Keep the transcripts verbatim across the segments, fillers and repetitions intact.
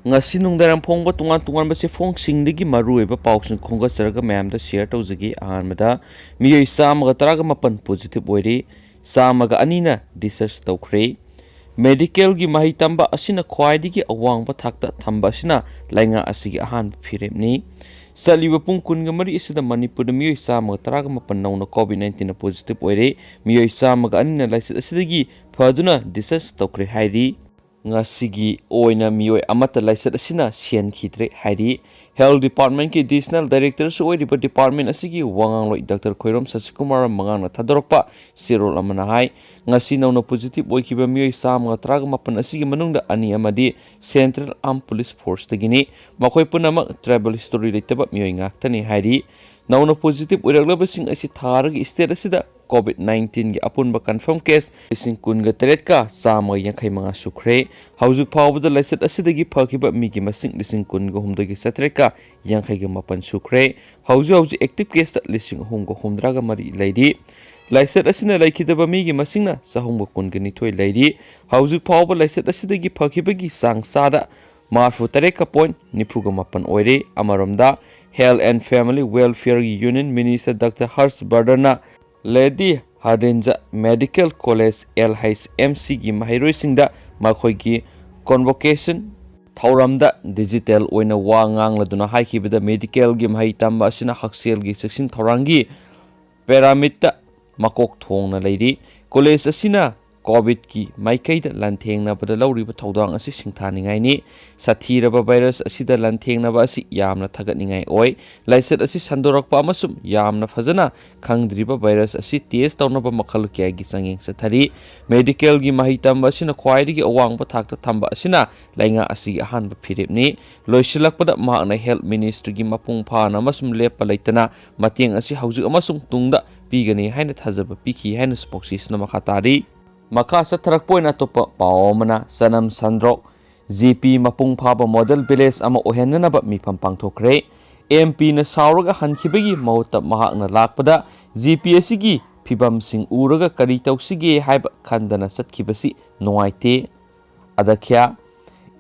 ꯉꯁꯤ ꯅꯨꯡꯗꯥꯡ ꯐꯣꯡꯕ ꯇꯣꯉꯥꯟ ꯇꯣꯉꯥꯟꯕ ꯆꯦꯐꯣꯡꯁꯤꯡꯗꯒꯤ ꯃꯔꯨꯑꯣꯏꯕ ꯄꯥꯎꯁꯤꯡ ꯈꯣꯝꯒꯠꯆꯔꯒ ꯃꯌꯥꯝꯗ ꯁꯤꯌꯔ ꯇꯧꯖꯒꯦ꯫ ꯑꯍꯥꯟꯕꯗ, ꯃꯤꯑꯣꯏ ꯆꯥꯝꯃꯒ ꯇꯔꯥꯒ ꯃꯥꯄꯟ ꯄꯣꯖꯤꯇꯤꯚ ꯑꯣꯏꯔꯤ, ꯆꯥꯝꯃꯒ ꯑꯅꯤꯅ ꯗꯤꯁꯆꯥꯔꯖ ꯇꯧꯈ꯭ꯔꯦ꯫ ꯃꯦꯗꯤꯀꯦꯜꯒꯤ ꯃꯍꯩ ꯇꯝꯕ ꯑꯁꯤꯅ ꯈ꯭ꯋꯥꯏꯗꯒꯤ ꯑꯋꯥꯡꯕ ꯊꯥꯛꯇ ꯊꯝꯕ ꯑꯁꯤꯅ ꯂꯩꯉꯥꯛ ꯑꯁꯤꯒꯤ ꯑꯍꯥꯟꯕ ꯐꯤꯔꯦꯞꯅꯤ꯫ ꯆꯠꯂꯤꯕ ꯄꯨꯡ ꯀꯨꯟꯒ ꯃꯔꯤ ꯑꯁꯤꯗ ꯃꯅꯤꯄꯨꯔꯗ ꯃꯤꯑꯣꯏ ꯆꯥꯝꯃꯒ ꯇꯔꯥꯒ ꯃꯥꯄꯟ ꯅꯧꯅ ꯀꯣꯚꯤꯗ ꯅꯥꯏꯟꯇꯤꯟꯅ ꯄꯣꯖꯤꯇꯤꯚ ꯑꯣꯏꯔꯦ꯫ ꯃꯤꯑꯣꯏ ꯆꯥꯝꯃꯒ ꯑꯅꯤꯅ ꯂꯥꯏꯆꯠ ꯑꯁꯤꯗꯒꯤ ꯐꯗꯨꯅ ꯗꯤꯁꯆꯥꯔꯖ ꯇꯧꯈ꯭ꯔꯦ ꯍꯥꯏꯔꯤ꯫ ꯉꯁꯤꯒꯤ ꯑꯣꯏꯅ ꯃꯤꯑꯣꯏ ꯑꯃꯠꯇ ꯂꯥꯏꯆꯠ ꯑꯁꯤꯅ ꯁꯤꯍꯟꯈꯤꯗ꯭ꯔꯦ ꯍꯥꯏꯔꯤ꯫ ꯍꯦꯜꯊ ꯗꯤꯄꯥꯔꯠꯃꯦꯟꯠꯀꯤ ꯑꯦꯗꯤꯁꯅꯦꯜ ꯗꯥꯏꯔꯦꯛꯇꯔꯁꯨ ꯑꯣꯏꯔꯤꯕ ꯗꯤꯄꯥꯔꯠꯃꯦꯟꯠ ꯑꯁꯤꯒꯤ ꯋꯥꯉꯥꯡꯂꯣꯏ ꯗꯥꯛꯇꯔ ꯈꯣꯏꯔꯣꯝ ꯁꯁꯤꯀꯨꯃꯥꯔ ꯃꯉꯥꯡꯅ ꯊꯥꯗꯣꯔꯛꯄ ꯆꯦꯔꯣꯜ ꯑꯃꯅ ꯍꯥꯏ, ꯉꯁꯤ ꯅꯧꯅ ꯄꯣꯖꯤꯇꯤꯚ ꯑꯣꯏꯈꯤꯕ ꯃꯤꯑꯣꯏ ꯆꯥꯝꯃꯒ ꯇꯔꯥꯒ ꯃꯥꯄꯟ ꯑꯁꯤꯒꯤ ꯃꯅꯨꯡꯗ ꯑꯅꯤ ꯑꯃꯗꯤ ꯁꯦꯟꯇ꯭ꯔꯦꯜ ꯑꯥꯔꯝ ꯄꯨꯂꯤꯁ ꯐꯣꯔꯁꯇꯒꯤꯅꯤ꯫ ꯃꯈꯣꯏ ꯄꯨꯝꯅꯃꯛ ꯇ꯭ꯔꯥꯏꯕꯦꯜ ꯍꯤꯁꯇꯣꯔꯤ ꯂꯩꯇꯕ ꯃꯤꯑꯣꯏ ꯉꯥꯛꯇꯅꯤ ꯍꯥꯏꯔꯤ꯫ ꯅꯧꯅ ꯄꯣꯖꯤꯇꯤꯚ ꯑꯣꯏꯔꯛꯂꯕꯁꯤꯡ ꯑꯁꯤ ꯊꯥꯔꯒ ꯁ꯭ꯇꯦꯠ ꯑꯁꯤꯗ ꯀꯣꯚꯤꯗ ꯅꯥꯏꯟꯇꯤꯟꯒꯤ ꯑꯄꯨꯟꯕ ꯀꯟꯐꯥꯔꯝ ꯀꯦꯁ ꯂꯤꯁꯤꯡ ꯀꯨꯟꯒ ꯇꯔꯦꯠꯀ ꯆꯥꯝꯃꯒ ꯌꯥꯡꯈꯩ ꯃꯉꯥ ꯁꯨꯈ꯭ꯔꯦ꯫ ꯍꯧꯖꯤꯛ ꯐꯥꯎꯕꯗ ꯂꯥꯏꯆꯠ ꯑꯁꯤꯗꯒꯤ ꯐꯈꯤꯕ ꯃꯤꯒꯤ ꯃꯁꯤꯡ ꯂꯤꯁꯤꯡ ꯀꯨꯟꯒ ꯍꯨꯝꯗꯣꯏꯒ ꯆꯥꯇ꯭ꯔꯦꯠꯀ ꯌꯥꯡꯈꯩꯒ ꯃꯥꯄꯟ ꯁꯨꯈ꯭ꯔꯦ꯫ ꯍꯧꯖꯤꯛ ꯍꯧꯖꯤꯛ ꯑꯦꯛꯇꯤꯚ ꯀꯦꯁꯇ ꯂꯤꯁꯤꯡ ꯑꯍꯨꯝꯒ ꯍꯨꯝꯗ꯭ꯔꯥꯒ ꯃꯔꯤ ꯂꯩꯔꯤ꯫ ꯂꯥꯏꯆꯠ ꯑꯁꯤꯅ ꯂꯩꯈꯤꯗꯕ ꯃꯤꯒꯤ ꯃꯁꯤꯡꯅ ꯆꯍꯨꯝꯒ ꯀꯨꯟꯒ ꯅꯤꯊꯣꯏ ꯂꯩꯔꯤ꯫ ꯍꯧꯖꯤꯛ ꯐꯥꯎꯕ ꯂꯥꯏꯆꯠ ꯑꯁꯤꯗꯒꯤ ꯐꯈꯤꯕꯒꯤ ꯆꯥꯡ ꯆꯥꯗ ꯃꯔꯤꯐꯨ ꯇꯔꯦꯠꯀ ꯄꯣꯏꯟꯠ ꯅꯤꯐꯨꯒ ꯃꯥꯄꯟ ꯑꯣꯏꯔꯦ꯫ ꯑꯃꯔꯣꯝꯗ, Health and Family Welfare Union Minister doctor Harsh ꯕꯔꯗꯟꯅ lady Hardinge medical college, L H M ꯁꯤꯒꯤ ꯃꯍꯩꯔꯣꯏꯁꯤꯡꯗ ꯃꯈꯣꯏꯒꯤ ꯀꯣꯟꯚꯣꯀꯦꯁꯟ ꯊꯧꯔꯝꯗ ꯗꯤꯖꯤꯇꯦꯜ ꯑꯣꯏꯅ ꯋꯥ ꯉꯥꯡꯂꯗꯨꯅ ꯍꯥꯏꯈꯤꯕꯗ, ꯃꯦꯗꯤꯀꯦꯜꯒꯤ ꯃꯍꯩ ꯇꯝꯕ ꯑꯁꯤꯅ ꯍꯛꯁꯦꯜꯒꯤ ꯆꯦꯛꯁꯤꯟ ꯊꯧꯔꯥꯡꯒꯤ ꯄꯦꯔꯥꯃꯤꯠꯇ ꯃꯀꯣꯛ ꯊꯣꯡꯅ ꯂꯩꯔꯤ꯫ ꯀꯣꯂꯦꯖ ꯑꯁꯤꯅ ꯀꯣꯚꯤꯗꯀꯤ ꯃꯥꯏꯀꯩꯗ ꯂꯥꯟꯊꯦꯡꯅꯕꯗ ꯂꯧꯔꯤꯕ ꯊꯧꯗꯥꯡ ꯑꯁꯤ ꯁꯤꯡꯊꯥꯅꯤꯡꯉꯥꯏꯅꯤ꯫ ꯁꯥꯊꯤꯔꯕ ꯚꯥꯏꯔꯁ ꯑꯁꯤꯗ ꯂꯥꯟꯊꯦꯡꯅꯕ ꯑꯁꯤ ꯌꯥꯝꯅ ꯊꯥꯒꯠꯅꯤꯡꯉꯥꯏ ꯑꯣꯏ꯫ ꯂꯥꯏꯆꯠ ꯑꯁꯤ ꯁꯟꯗꯣꯔꯛꯄ ꯑꯃꯁꯨꯡ ꯌꯥꯝꯅ ꯐꯖꯅ ꯈꯪꯗ꯭ꯔꯤꯕ ꯚꯥꯏꯔꯁ ꯑꯁꯤ ꯇꯦꯁ ꯇꯧꯅꯕ ꯃꯈꯜ ꯀꯌꯥꯒꯤ ꯆꯥꯡꯌꯦꯡ ꯆꯠꯊꯔꯤ꯫ ꯃꯦꯗꯤꯀꯦꯜꯒꯤ ꯃꯍꯩ ꯇꯝꯕ ꯑꯁꯤꯅ ꯈ꯭ꯋꯥꯏꯗꯒꯤ ꯑꯋꯥꯡꯕ ꯊꯥꯛꯇ ꯊꯝꯕ ꯑꯁꯤꯅ ꯂꯩꯉꯥꯛ ꯑꯁꯤꯒꯤ ꯑꯍꯥꯟꯕ ꯐꯤꯔꯦꯞꯅꯤ꯫ ꯂꯣꯏꯁꯤꯜꯂꯛꯄꯗ, ꯃꯍꯥꯛꯅ ꯍꯦꯜꯊ ꯃꯤꯅꯤꯁꯇ꯭ꯔꯤꯒꯤ ꯃꯄꯨꯡ ꯐꯥꯅ ꯑꯃꯁꯨꯡ ꯂꯦꯞꯄ ꯂꯩꯇꯅ ꯃꯇꯦꯡ ꯑꯁꯤ ꯍꯧꯖꯤꯛ ꯑꯃꯁꯨꯡ ꯇꯨꯡꯗ ꯄꯤꯒꯅꯤ ꯍꯥꯏꯅ ꯊꯥꯖꯕ ꯄꯤꯈꯤ ꯍꯥꯏꯅ ꯁ꯭ꯄꯣꯛꯁꯤꯁꯅ ꯃꯈꯥ ꯇꯥꯔꯤ꯫ ꯃꯈꯥ ꯆꯠꯊꯔꯛꯄ ꯑꯣꯏꯅ ꯑꯇꯣꯞꯄ ꯄꯥꯎ ꯑꯃꯅ, ꯆꯅꯝ ꯁꯟꯗ꯭ꯔꯣꯛ, ꯖꯤ ꯄꯤ ꯃꯄꯨꯡ ꯐꯥꯕ ꯃꯣꯗꯦꯜ ꯚꯤꯂꯦꯖ ꯑꯃ ꯑꯣꯏꯍꯟꯅꯅꯕ ꯃꯤꯐꯝ ꯄꯥꯡꯊꯣꯛꯈ꯭ꯔꯦ꯫ ꯑꯦꯝ ꯄꯤꯅ ꯁꯥꯎꯔꯒ ꯍꯟꯈꯤꯕꯒꯤ ꯃꯍꯨꯠꯇ ꯃꯍꯥꯛꯅ ꯂꯥꯛꯄꯗ ꯖꯤ ꯄꯤ ꯑꯁꯤꯒꯤ ꯐꯤꯕꯝꯁꯤꯡ ꯎꯔꯒ ꯀꯔꯤ ꯇꯧꯁꯤꯒꯦ ꯍꯥꯏꯕ ꯈꯟꯗꯅ ꯆꯠꯈꯤꯕꯁꯤ ꯅꯨꯡꯉꯥꯏꯇꯦ꯫ ꯑꯗꯈ꯭ꯌꯥ,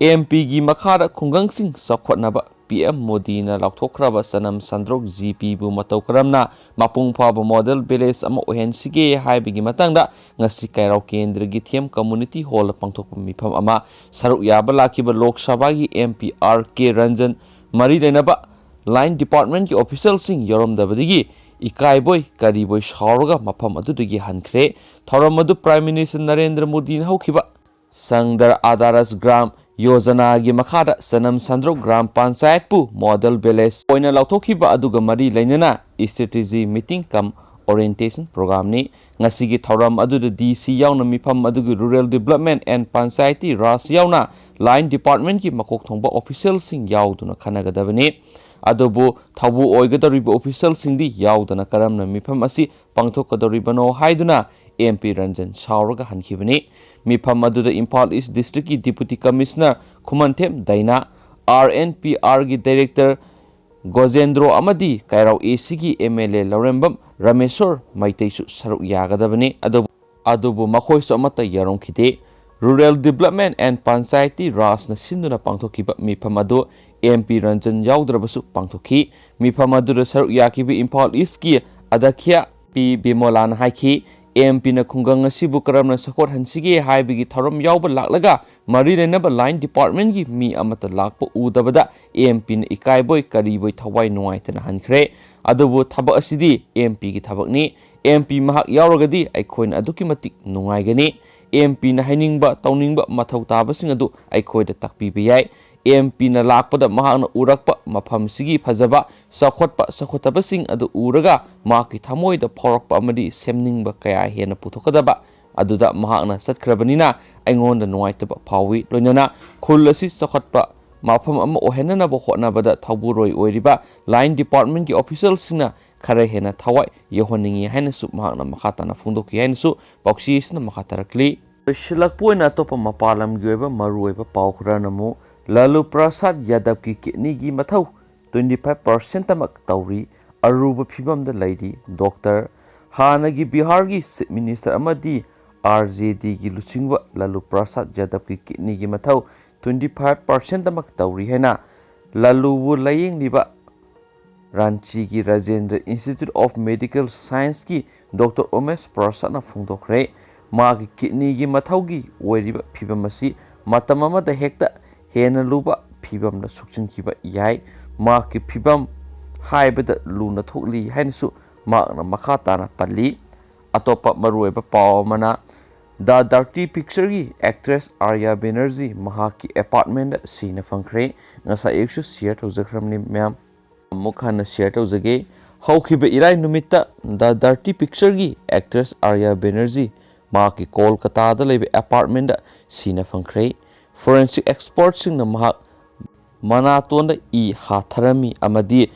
ꯑꯦꯝ ꯄꯤꯒꯤ ꯃꯈꯥꯗ ꯈꯨꯡꯒꯪꯁꯤꯡ ꯆꯥꯎꯈꯠꯅꯕ ꯄꯤ ꯑꯦꯝ ꯃꯣꯗꯤꯅ ꯂꯥꯎꯊꯣꯛꯈ꯭ꯔꯕ ꯆꯅꯝ ꯁꯟꯗ꯭ꯔꯣꯛ ꯖꯤ ꯄꯤꯕꯨ ꯃꯇꯧ ꯀꯔꯝꯅ ꯃꯄꯨꯡ ꯐꯥꯕ ꯃꯣꯗꯦꯜ ꯚꯤꯂꯦꯖ ꯑꯃ ꯑꯣꯏꯍꯟꯁꯤꯒꯦ ꯍꯥꯏꯕꯒꯤ ꯃꯇꯥꯡꯗ ꯉꯁꯤ ꯀꯩꯔꯥꯎ ꯀꯦꯟꯗ꯭ꯔꯒꯤ ꯊꯤꯌꯝ ꯀꯝꯃꯨꯅꯤꯇꯤ ꯍꯣꯜꯗ ꯄꯥꯡꯊꯣꯛꯄ ꯃꯤꯐꯝ ꯑꯃ ꯁꯔꯨꯛ ꯌꯥꯕ ꯂꯥꯛꯈꯤꯕ ꯂꯣꯛ ꯁꯚꯥꯒꯤ ꯑꯦꯝ ꯄꯤ ꯑꯥꯔ ꯀꯦ ꯔꯟꯖꯟ, ꯃꯔꯤ ꯂꯩꯅꯕ ꯂꯥꯏꯟ ꯗꯤꯄꯥꯔꯠꯃꯦꯟꯠꯀꯤ ꯑꯣꯐꯤꯁꯤꯌꯦꯜꯁꯤꯡ ꯌꯥꯎꯔꯝꯗꯕꯗꯒꯤ ꯏꯀꯥꯏꯕꯣꯏ ꯀꯔꯤꯕꯣꯏ ꯁꯥꯎꯔꯒ ꯃꯐꯝ ꯑꯗꯨꯗꯒꯤ ꯍꯟꯈ꯭ꯔꯦ꯫ ꯊꯧꯔꯝ ꯑꯗꯨ ꯄ꯭ꯔꯥꯏꯝ ꯃꯤꯅꯤꯁꯇꯔ ꯅꯔꯦꯟꯗ꯭ꯔ ꯃꯣꯗꯤꯅ ꯍꯧꯈꯤꯕ ꯁꯪꯗꯔ ꯑꯥꯗꯥꯔꯁ ꯒ꯭ꯔꯥꯝ ꯌꯣꯖꯅꯥꯒꯤ ꯃꯈꯥꯗ ꯆꯅꯝ ꯁꯟꯗ꯭ꯔꯣꯛ ꯒ꯭ꯔꯥꯝ ꯄꯟꯆꯥꯌꯠꯄꯨ ꯃꯣꯗꯦꯜ ꯚꯤꯂꯦꯖ ꯑꯣꯏꯅ ꯂꯥꯎꯊꯣꯛꯈꯤꯕ ꯑꯗꯨꯒ ꯃꯔꯤ ꯂꯩꯅꯅ ꯏꯁꯇ꯭ꯔꯦꯇꯦꯖꯤ ꯃꯤꯇꯤꯡ ꯀꯝ ꯑꯣꯔꯤꯌꯦꯟꯇꯦꯁꯟ ꯄ꯭ꯔꯣꯒ꯭ꯔꯥꯝꯅꯤ꯫ ꯉꯁꯤꯒꯤ ꯊꯧꯔꯝ ꯑꯗꯨꯗ ꯗꯤ ꯁꯤ ꯌꯥꯎꯅ ꯃꯤꯐꯝ ꯑꯗꯨꯒꯤ ꯔꯨꯔꯦꯜ ꯗꯤꯕ꯭ꯂꯞꯃꯦꯟꯠ ꯑꯦꯟ ꯄꯟꯆꯥꯌꯇꯤ ꯔꯥꯖ ꯌꯥꯎꯅ ꯂꯥꯏꯟ ꯗꯤꯄꯥꯔꯠꯃꯦꯟꯠꯀꯤ ꯃꯀꯣꯛ ꯊꯣꯡꯕ ꯑꯣꯐꯤꯁꯤꯌꯦꯜꯁꯤꯡ ꯌꯥꯎꯗꯨꯅ ꯈꯟꯅꯒꯗꯕꯅꯤ꯫ ꯑꯗꯨꯕꯨ ꯊꯧꯕꯨ ꯑꯣꯏꯒꯗꯧꯔꯤꯕ ꯑꯣꯐꯤꯁꯤꯌꯦꯜꯁꯤꯡꯗꯤ ꯌꯥꯎꯗꯅ ꯀꯔꯝꯅ ꯃꯤꯐꯝ ꯑꯁꯤ ꯄꯥꯡꯊꯣꯛꯀꯗꯧꯔꯤꯕꯅꯣ ꯍꯥꯏꯗꯨꯅ ꯑꯦꯝ ꯄꯤ ꯔꯟꯖꯟ ꯁꯥꯎꯔꯒ ꯍꯟꯈꯤꯕꯅꯤ꯫ ꯃꯤꯐꯝ ꯑꯗꯨꯗ ꯏꯝꯐꯥꯜ ꯏꯁ ꯗꯤꯁꯇ꯭ꯔꯤꯛꯀꯤ ꯗꯤꯄꯨꯇꯤ ꯀꯃꯤꯁꯅꯔ ꯈꯨꯃꯟꯊꯦꯝ ꯗꯥꯏꯅꯥ, ꯑꯥꯔ ꯑꯦꯟ ꯄꯤ ꯑꯥꯔꯒꯤ ꯗꯥꯏꯔꯦꯛꯇꯔ ꯒꯣꯖꯦꯟꯗ꯭ꯔꯣ ꯑꯃꯗꯤ ꯀꯩꯔꯥꯎ ꯑꯦ ꯁꯤꯒꯤ ꯑꯦꯝ ꯑꯦꯜ ꯑꯦ ꯂꯧꯔꯦꯝꯕꯝ ꯔꯥꯃꯦꯁꯣꯔ ꯃꯩꯇꯩꯁꯨ ꯁꯔꯨꯛ ꯌꯥꯒꯗꯕꯅꯤ꯫ ꯑꯗꯨꯕꯨ ꯑꯗꯨꯕꯨ ꯃꯈꯣꯏꯁꯨ ꯑꯃꯠꯇ ꯌꯥꯎꯔꯝꯈꯤꯗꯦ꯫ ꯔꯨꯔꯦꯜ ꯗꯤꯕ꯭ꯂꯞꯃꯦꯟꯠ ꯑꯦꯟ ꯄꯟꯆꯥꯌꯇꯤ ꯔꯥꯖꯅ ꯁꯤꯟꯗꯨꯅ ꯄꯥꯡꯊꯣꯛꯈꯤꯕ ꯃꯤꯐꯝ ꯑꯗꯨ ꯑꯦꯝ ꯄꯤ ꯔꯟꯖꯟ ꯌꯥꯎꯗ꯭ꯔꯕꯁꯨ ꯄꯥꯡꯊꯣꯛꯈꯤ꯫ ꯃꯤꯐꯝ ꯑꯗꯨꯗ ꯁꯔꯨꯛ ꯌꯥꯈꯤꯕ ꯏꯝꯐꯥꯜ ꯏꯁꯀꯤ ꯑꯗ꯭ꯌꯛꯁ ꯄꯤ ꯕꯤꯃꯣꯂꯥꯅ ꯍꯥꯏꯈꯤ, ꯑꯦꯝ ꯄꯤꯅ ꯈꯨꯡꯒꯪ ꯑꯁꯤꯕꯨ ꯀꯔꯝꯅ ꯆꯥꯎꯈꯠꯍꯟꯁꯤꯒꯦ ꯍꯥꯏꯕꯒꯤ ꯊꯧꯔꯝ ꯌꯥꯎꯕ ꯂꯥꯛꯂꯒ ꯃꯔꯤ ꯂꯩꯅꯕ ꯂꯥꯏꯟ ꯗꯤꯄꯥꯔꯠꯃꯦꯟꯠꯀꯤ ꯃꯤ ꯑꯃꯠꯇ ꯂꯥꯛꯄ ꯎꯗꯕꯗ ꯑꯦꯝ ꯄꯤꯅ ꯏꯀꯥꯏꯕꯣꯏ ꯀꯔꯤꯕꯣꯏ ꯊꯋꯥꯏ ꯅꯨꯡꯉꯥꯏꯇꯅ ꯍꯟꯈ꯭ꯔꯦ꯫ ꯑꯗꯨꯕꯨ ꯊꯕꯛ ꯑꯁꯤꯗꯤ ꯑꯦꯝ ꯄꯤꯒꯤ ꯊꯕꯛꯅꯤ꯫ ꯑꯦꯝ ꯄꯤ ꯃꯍꯥꯛ ꯌꯥꯎꯔꯒꯗꯤ ꯑꯩꯈꯣꯏꯅ ꯑꯗꯨꯛꯀꯤ ꯃꯇꯤꯛ ꯅꯨꯡꯉꯥꯏꯒꯅꯤ꯫ ꯑꯦꯝ ꯄꯤꯅ ꯍꯥꯏꯅꯤꯡꯕ ꯇꯧꯅꯤꯡꯕ ꯃꯊꯧ ꯇꯥꯕꯁꯤꯡ ꯑꯗꯨ ꯑꯩꯈꯣꯏꯗ ꯇꯥꯛꯄꯤꯕ ꯌꯥꯏ꯫ ꯑꯦꯝ ꯄꯤꯅ ꯂꯥꯛꯄꯗ ꯃꯍꯥꯛꯅ ꯎꯔꯛꯄ ꯃꯐꯝꯁꯤꯒꯤ ꯐꯖꯕ, ꯆꯥꯎꯈꯠꯄ ꯆꯥꯎꯈꯠꯇꯕꯁꯤꯡ ꯑꯗꯨ ꯎꯔꯒ ꯃꯍꯥꯛꯀꯤ ꯊꯃꯣꯏꯗ ꯐꯥꯎꯔꯛꯄ ꯑꯃꯗꯤ ꯁꯦꯝꯅꯤꯡꯕ ꯀꯌꯥ ꯍꯦꯟꯅ ꯄꯨꯊꯣꯛꯀꯗꯕ ꯑꯗꯨꯗ ꯃꯍꯥꯛꯅ ꯆꯠꯈ꯭ꯔꯕꯅꯤꯅ ꯑꯩꯉꯣꯟꯗ ꯅꯨꯡꯉꯥꯏꯇꯕ ꯐꯥꯎꯏ꯫ ꯂꯣꯏꯅꯅ ꯈꯨꯜ ꯑꯁꯤ ꯆꯥꯎꯈꯠꯄ ꯃꯐꯝ ꯑꯃ ꯑꯣꯏꯍꯟꯅꯅꯕ ꯍꯣꯠꯅꯕꯗ ꯊꯧꯕꯨꯔꯣꯏ ꯑꯣꯏꯔꯤꯕ ꯂꯥꯏꯟ ꯗꯤꯄꯥꯔꯠꯃꯦꯟꯠꯀꯤ ꯑꯣꯐꯤꯁꯤꯌꯦꯜꯁꯤꯡꯅ ꯈꯔ ꯍꯦꯟꯅ ꯊꯋꯥꯏ ꯌꯥꯎꯍꯟꯅꯤꯡꯏ ꯍꯥꯏꯅꯁꯨ ꯃꯍꯥꯛꯅ ꯃꯈꯥ ꯇꯥꯅ ꯐꯣꯡꯗꯣꯛꯈꯤ ꯍꯥꯏꯅꯁꯨ ꯄꯥꯎꯆꯦ ꯑꯁꯤꯅ ꯃꯈꯥ ꯇꯥꯔꯛꯂꯤ꯫ ꯂꯣꯏꯁꯤꯜꯂꯛꯄ ꯑꯣꯏꯅ ꯑꯇꯣꯞꯄ ꯃꯄꯥꯟ ꯂꯝꯒꯤ ꯑꯣꯏꯕ ꯃꯔꯨꯑꯣꯏꯕ ꯄꯥꯎ ꯈꯔꯅ ꯑꯃꯨꯛ ꯂꯥꯂꯨ ꯄ꯭ꯔꯁꯥꯗ ꯌꯥꯗꯕꯀꯤ ꯀꯤꯗꯅꯤꯒꯤ ꯃꯊꯧ ꯇ꯭ꯋꯦꯟꯇꯤ ꯐꯥꯏꯚ ꯄꯥꯔꯁꯦꯟꯠꯃꯛ ꯇꯧꯔꯤ, ꯑꯔꯨꯕ ꯐꯤꯕꯝꯗ ꯂꯩꯔꯤ꯫ ꯗꯣꯛꯇꯔ, ꯍꯥꯟꯅꯒꯤ ꯕꯤꯍꯥꯔꯒꯤ ꯆꯤꯐ ꯃꯤꯅꯤꯁꯇꯔ ꯑꯃꯗꯤ ꯑꯥꯔ ꯖꯦ ꯗꯤꯒꯤ ꯂꯨꯆꯤꯡꯕ ꯂꯥꯂꯨ ꯄ꯭ꯔꯁꯥꯗ ꯌꯥꯗꯕꯀꯤ ꯀꯤꯗꯅꯤꯒꯤ ꯃꯊꯧ ꯇ꯭ꯋꯦꯟꯇꯤ ꯐꯥꯏꯚ ꯄꯥꯔꯁꯦꯟꯠ ꯑꯃꯈꯛ ꯇꯧꯔꯤ ꯍꯥꯏꯅ ꯂꯥꯂꯨꯕꯨ ꯂꯥꯌꯦꯡꯂꯤꯕ ꯔꯥꯟꯆꯤꯒꯤ ꯔꯥꯖꯦꯟꯗ꯭ꯔ ꯏꯟꯁꯇꯤꯇ꯭ꯌꯨꯠ ꯑꯣꯐ ꯃꯦꯗꯤꯀꯦꯜ ꯁꯥꯏꯟꯁꯀꯤ ꯗꯣꯛꯇꯔ ꯎꯃꯦꯁ ꯄ꯭ꯔꯁꯥꯗꯅ ꯐꯣꯡꯗꯣꯛꯈ꯭ꯔꯦ꯫ ꯃꯍꯥꯛꯀꯤ ꯀꯤꯗꯅꯤꯒꯤ ꯃꯊꯧꯒꯤ ꯑꯣꯏꯔꯤꯕ ꯐꯤꯚꯝ ꯑꯁꯤ ꯃꯇꯝ ꯑꯃꯗ ꯍꯦꯛꯇ ꯍꯦꯟꯅ ꯂꯨꯕ ꯐꯤꯚꯝꯗ ꯁꯣꯛꯆꯤꯟꯈꯤꯕ ꯌꯥꯏ꯫ ꯃꯍꯥꯛꯀꯤ ꯐꯤꯚꯝ ꯍꯥꯏꯕꯗ ꯂꯨꯅ ꯊꯣꯛꯂꯤ ꯍꯥꯏꯅꯁꯨ ꯃꯍꯥꯛꯅ ꯃꯈꯥ ꯇꯥꯅ ꯄꯜꯂꯤ꯫ ꯑꯇꯣꯞꯄ ꯃꯔꯨꯑꯣꯏꯕ ꯄꯥꯎ ꯑꯃꯅ, ꯗ ꯗꯔꯇꯤ ꯄꯤꯛꯆꯔꯒꯤ ꯑꯦꯛꯇ꯭ꯔꯦꯁ ꯑꯥꯔꯌꯥ ꯕꯦꯅꯔꯖꯤ ꯃꯍꯥꯛꯀꯤ ꯑꯦꯄꯥꯔꯠꯃꯦꯟꯗ ꯁꯤꯅ ꯐꯪꯈ꯭ꯔꯦ꯫ ꯉꯁꯥꯏ ꯑꯌꯨꯛꯁꯨ ꯁꯤꯌꯔ ꯇꯧꯖꯈ꯭ꯔꯕꯅꯤ ꯃꯌꯥꯝ꯫ ꯑꯃꯨꯛ ꯍꯟꯅ ꯁꯤꯌꯔ ꯇꯧꯖꯒꯦ꯫ ꯍꯧꯈꯤꯕ ꯏꯔꯥꯏ ꯅꯨꯃꯤꯠꯇ ꯗ ꯗꯔꯇꯤ ꯄꯤꯛꯆꯔꯒꯤ ꯑꯦꯛꯇ꯭ꯔꯦꯁ ꯑꯥꯔꯌꯥ ꯕꯦꯅꯔꯖꯤ ꯃꯍꯥꯛꯀꯤ ꯀꯣꯜꯀꯇꯥꯗ ꯂꯩꯕ ꯑꯦꯄꯥꯔꯠꯃꯦꯟꯗ ꯁꯤꯅ ꯐꯪꯈ꯭ꯔꯦ꯫ ꯐꯣꯔꯦꯟꯁꯤꯛ ꯑꯦꯛꯁꯄꯔꯠꯁꯤꯡꯅ ꯃꯍꯥꯛ ꯃꯅꯥꯇꯣꯟꯗ ꯏ ꯍꯥꯊꯔꯝꯃꯤ ꯑꯃꯗꯤ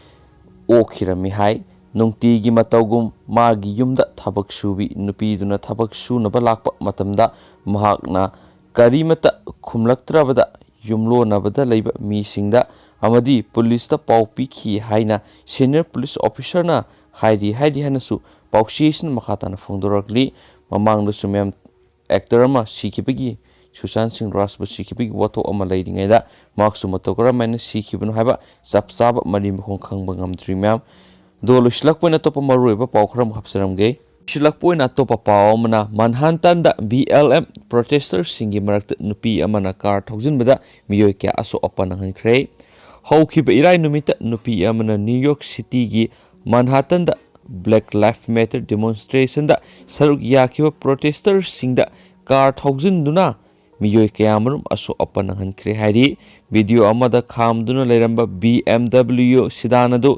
ꯑꯣꯛꯈꯤꯔꯝꯃꯤ ꯍꯥꯏ꯫ ꯅꯨꯡꯇꯤꯒꯤ ꯃꯇꯧꯒꯨꯝ ꯃꯥꯒꯤ ꯌꯨꯝꯗ ꯊꯕꯛ ꯁꯨꯕꯤ ꯅꯨꯄꯤꯗꯨꯅ ꯊꯕꯛ ꯁꯨꯅꯕ ꯂꯥꯛꯄ ꯃꯇꯝꯗ ꯃꯍꯥꯛꯅ ꯀꯔꯤꯃꯠꯇ ꯈꯨꯝꯂꯛꯇ꯭ꯔꯕꯗ ꯌꯨꯝꯂꯣꯟꯅꯕꯗ ꯂꯩꯕ ꯃꯤꯁꯤꯡꯗ ꯑꯃꯗꯤ ꯄꯨꯂꯤꯁꯇ ꯄꯥꯎ ꯄꯤꯈꯤ ꯍꯥꯏꯅ ꯁꯦꯅꯤꯌꯔ ꯄꯨꯂꯤꯁ ꯑꯣꯐꯤꯁꯔꯅ ꯍꯥꯏꯔꯤ, ꯍꯥꯏꯔꯤ ꯍꯥꯏꯅꯁꯨ ꯄꯥꯎꯆꯦꯁꯤꯅ ꯃꯈꯥ ꯇꯥꯅ ꯐꯣꯡꯗꯣꯔꯛꯂꯤ꯫ ꯃꯃꯥꯡꯗꯁꯨ ꯃꯌꯥꯝ ꯑꯦꯛꯇꯔ ꯑꯃ ꯁꯤꯈꯤꯕꯒꯤ, ꯁꯨꯁꯥꯟ ꯁꯤꯡ ꯔꯥꯖꯄꯨꯠ ꯁꯤꯈꯤꯕꯒꯤ ꯋꯥꯊꯣꯛ ꯑꯃ ꯂꯩꯔꯤꯉꯩꯗ ꯃꯍꯥꯛꯁꯨ ꯃꯇꯧ ꯀꯔꯝꯍꯥꯏꯅ ꯁꯤꯈꯤꯕꯅꯣ ꯍꯥꯏꯕ ꯆꯞ ꯆꯥꯕ ꯃꯔꯤ ꯃꯈꯣꯡ ꯈꯪꯕ ꯉꯝꯗ꯭ꯔꯤ ꯃꯌꯥꯝ꯫ ꯑꯗꯣ ꯂꯣꯏꯁꯤꯜꯂꯛꯄ ꯑꯣꯏꯅ ꯑꯇꯣꯞꯄ ꯃꯔꯨꯑꯣꯏꯕ ꯄꯥꯎ ꯈꯔ ꯑꯃꯨꯛ ꯍꯥꯞꯆꯔꯝꯒꯦ꯫ ꯂꯣꯏꯁꯤꯜꯂꯛꯄ ꯑꯣꯏꯅ ꯑꯇꯣꯞꯄ ꯄꯥꯎ ꯑꯃꯅ, ꯃꯟꯍꯥꯟꯇꯟꯗ ꯕꯤ ꯑꯦꯜ ꯑꯦꯝ ꯄ꯭ꯔꯣꯇꯦꯁꯇꯔꯁꯤꯡꯒꯤ ꯃꯔꯛꯇ ꯅꯨꯄꯤ ꯑꯃꯅ ꯀꯥꯔ ꯊꯧꯖꯤꯟꯕꯗ ꯃꯤꯑꯣꯏ ꯀꯌꯥ ꯑꯁꯣꯛ ꯑꯄꯟ ꯅꯪꯍꯟꯈ꯭ꯔꯦ꯫ ꯍꯧꯈꯤꯕ ꯏꯔꯥꯏ ꯅꯨꯃꯤꯠꯇ ꯅꯨꯄꯤ ꯑꯃꯅ ꯅ꯭ꯌꯨ ꯌꯣꯔꯛ ꯁꯤꯇꯤꯒꯤ ꯃꯟꯍꯥꯇꯟꯗ ꯕ꯭ꯂꯦꯛ ꯂꯥꯏꯐ ꯃꯦꯇꯔ ꯗꯤꯃꯣꯟꯁꯇ꯭ꯔꯦꯁꯟꯗ ꯁꯔꯨꯛ ꯌꯥꯈꯤꯕ ꯄ꯭ꯔꯣꯇꯦꯁꯇꯔꯁꯤꯡꯗ ꯀꯥꯔ ꯊꯧꯖꯤꯟꯗꯨꯅ ꯃꯤꯑꯣꯏ ꯀꯌꯥꯃꯔꯨꯝ ꯑꯁꯣꯛ ꯑꯄꯟ ꯅꯪꯍꯟꯈ꯭ꯔꯦ ꯍꯥꯏꯔꯤ꯫ ꯚꯤꯗꯤꯑꯣ ꯑꯃꯗ ꯈꯥꯝꯗꯨꯅ ꯂꯩꯔꯝꯕ ꯕꯤ ꯑꯦꯝ ꯗꯕ꯭ꯂꯤꯎ ꯁꯤꯗꯥꯟ ꯑꯗꯨ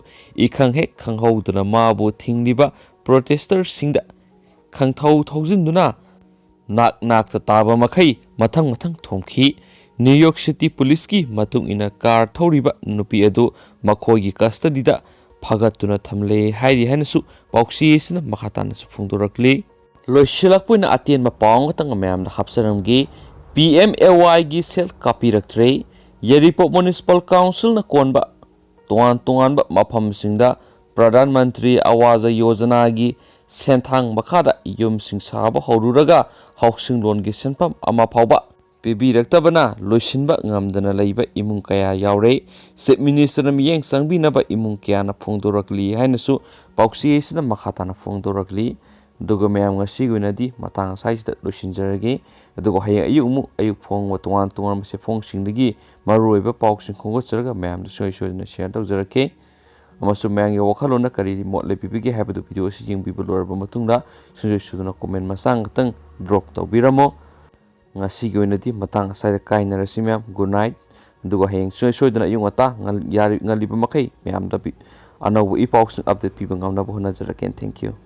ꯏꯈꯪ ꯍꯦꯛ ꯈꯪꯍꯧꯗꯅ ꯃꯥꯕꯨ ꯊꯤꯡꯂꯤꯕ ꯄ꯭ꯔꯣꯇꯦꯁꯇꯔꯁꯤꯡꯗ ꯈꯪꯊꯧ ꯊꯧꯖꯤꯟꯗꯨꯅ ꯅꯥꯛ ꯅꯥꯛꯇ ꯇꯥꯕ ꯃꯈꯩ ꯃꯊꯪ ꯃꯊꯪ ꯊꯣꯝꯈꯤ꯫ ꯅ꯭ꯌꯨ ꯌꯣꯔꯛ ꯁꯤꯇꯤ ꯄꯨꯂꯤꯁꯀꯤ ꯃꯇꯨꯡ ꯏꯟꯅ ꯀꯥꯔ ꯊꯧꯔꯤꯕ ꯅꯨꯄꯤ ꯑꯗꯨ ꯃꯈꯣꯏꯒꯤ ꯀꯁꯇꯗꯤꯗ ꯐꯥꯒꯠꯇꯨꯅ ꯊꯝꯂꯦ ꯍꯥꯏꯔꯤ ꯍꯥꯏꯅꯁꯨ ꯄꯥꯎꯆꯦ ꯑꯁꯤꯅ ꯃꯈꯥ ꯇꯥꯅꯁꯨ ꯐꯣꯡꯗꯣꯔꯛꯂꯤ꯫ ꯂꯣꯏꯁꯤꯜꯂꯛꯄ ꯑꯣꯏꯅ ꯑꯇꯦꯟꯕ ꯄꯥꯎ ꯑꯃꯈꯛꯇꯪ ꯃꯌꯥꯝꯗ ꯍꯥꯞꯆꯔꯝꯒꯦ꯫ P M A ꯋꯥꯏꯒꯤ cell ꯀꯥꯞꯄꯤꯔꯛꯇ꯭ꯔꯦ꯫ Yairipok municipal ꯀꯥꯎꯟꯁꯤꯜꯅ ꯀꯣꯟꯕ ꯇꯣꯉꯥꯟ ꯇꯣꯉꯥꯟꯕ ꯃꯐꯝꯁꯤꯡꯗ ꯄ꯭ꯔꯙꯥꯟ ꯃꯟꯇ꯭ꯔꯤ ꯑꯋꯥꯖ ꯌꯣꯖꯅꯥꯒꯤ ꯁꯦꯟꯊꯥꯡ ꯃꯈꯥꯗ ꯌꯨꯝꯁꯤꯡ ꯁꯥꯕ ꯍꯧꯔꯨꯔꯒ ꯍꯥꯎꯁꯤꯡ ꯂꯣꯟꯒꯤ ꯁꯦꯟꯐꯝ ꯑꯃ ꯐꯥꯎꯕ ꯄꯤꯕꯤꯔꯛꯇꯕꯅ ꯂꯣꯏꯁꯤꯟꯕ ꯉꯝꯗꯅ ꯂꯩꯕ ꯏꯃꯨꯡ ꯀꯌꯥ ꯌꯥꯎꯔꯦ꯫ ꯆꯤꯐ ꯃꯤꯅꯤꯁꯇꯔꯅ ꯃꯤꯠꯌꯦꯡ ꯆꯪꯕꯤꯅꯕ ꯏꯃꯨꯡ ꯀꯌꯥꯅ ꯐꯣꯡꯗꯣꯔꯛꯂꯤ ꯍꯥꯏꯅꯁꯨ ꯄꯥꯎꯆꯦ ꯑꯁꯤꯅ ꯃꯈꯥ ꯇꯥꯅ ꯐꯣꯡꯗꯣꯔꯛꯂꯤ꯫ ꯑꯗꯨꯒ ꯃꯌꯥꯝ, ꯉꯁꯤꯒꯤ ꯑꯣꯏꯅꯗꯤ ꯃꯇꯥꯡ ꯑꯁꯥꯏꯁꯤꯗ ꯂꯣꯏꯁꯤꯟꯖꯔꯒꯦ꯫ ꯑꯗꯨꯒ ꯍꯌꯦꯡ ꯑꯌꯨꯛ ꯑꯃꯨꯛ ꯑꯌꯨꯛ ꯐꯣꯡꯕ ꯇꯣꯉꯥꯟ ꯇꯣꯉꯥꯟꯕ ꯆꯦꯐꯣꯡꯁꯤꯡꯗꯒꯤ ꯃꯔꯨꯑꯣꯏꯕ ꯄꯥꯎꯁꯤꯡ ꯈꯣꯝꯒꯠꯆꯔꯒ ꯃꯌꯥꯝꯗ ꯁꯨꯡꯁꯣꯏ ꯁꯣꯏꯗꯅ ꯁꯤꯌꯔ ꯇꯧꯖꯔꯛꯀꯦ꯫ ꯑꯃꯁꯨꯡ ꯃꯌꯥꯝꯒꯤ ꯋꯥꯈꯜꯂꯣꯟꯅ ꯀꯔꯤ ꯃꯣꯠ ꯂꯩꯕꯤꯕꯒꯦ ꯍꯥꯏꯕꯗꯨ ꯚꯤꯗꯤꯑꯣ ꯑꯁꯤ ꯌꯦꯡꯕꯤꯕ ꯂꯣꯏꯔꯕ ꯃꯇꯨꯡꯗ ꯁꯨꯡꯁꯣꯏ ꯁꯣꯏꯗꯅ ꯀꯣꯃꯦꯟ ꯃꯆꯥ ꯈꯛꯇꯪ ꯗ꯭ꯔꯣꯞ ꯇꯧꯕꯤꯔꯝꯃꯣ꯫ ꯉꯁꯤꯒꯤ ꯑꯣꯏꯅꯗꯤ ꯃꯇꯥꯡ ꯑꯁꯥꯏꯗ ꯀꯥꯏꯅꯔꯁꯤ ꯃꯌꯥꯝ꯫ Good night. ꯑꯗꯨꯒ ꯍꯌꯦꯡ ꯁꯨꯡꯁꯣꯏ ꯁꯣꯏꯗꯅ ꯑꯌꯨꯛ ꯉꯟꯇꯥ ꯉꯜ-, ꯌꯥꯔꯤ-, ꯉꯜꯂꯤꯕ ꯃꯈꯩ ꯃꯌꯥꯝꯗ ꯄꯤ-, ꯑꯅꯧꯕ ꯏ ꯄꯥꯎꯁꯤꯡ ꯑꯞꯗꯦꯠ ꯄꯤꯕ ꯉꯝꯅꯕ ꯍꯣꯠꯅꯖꯔꯛꯀꯦ꯫ Thank you꯫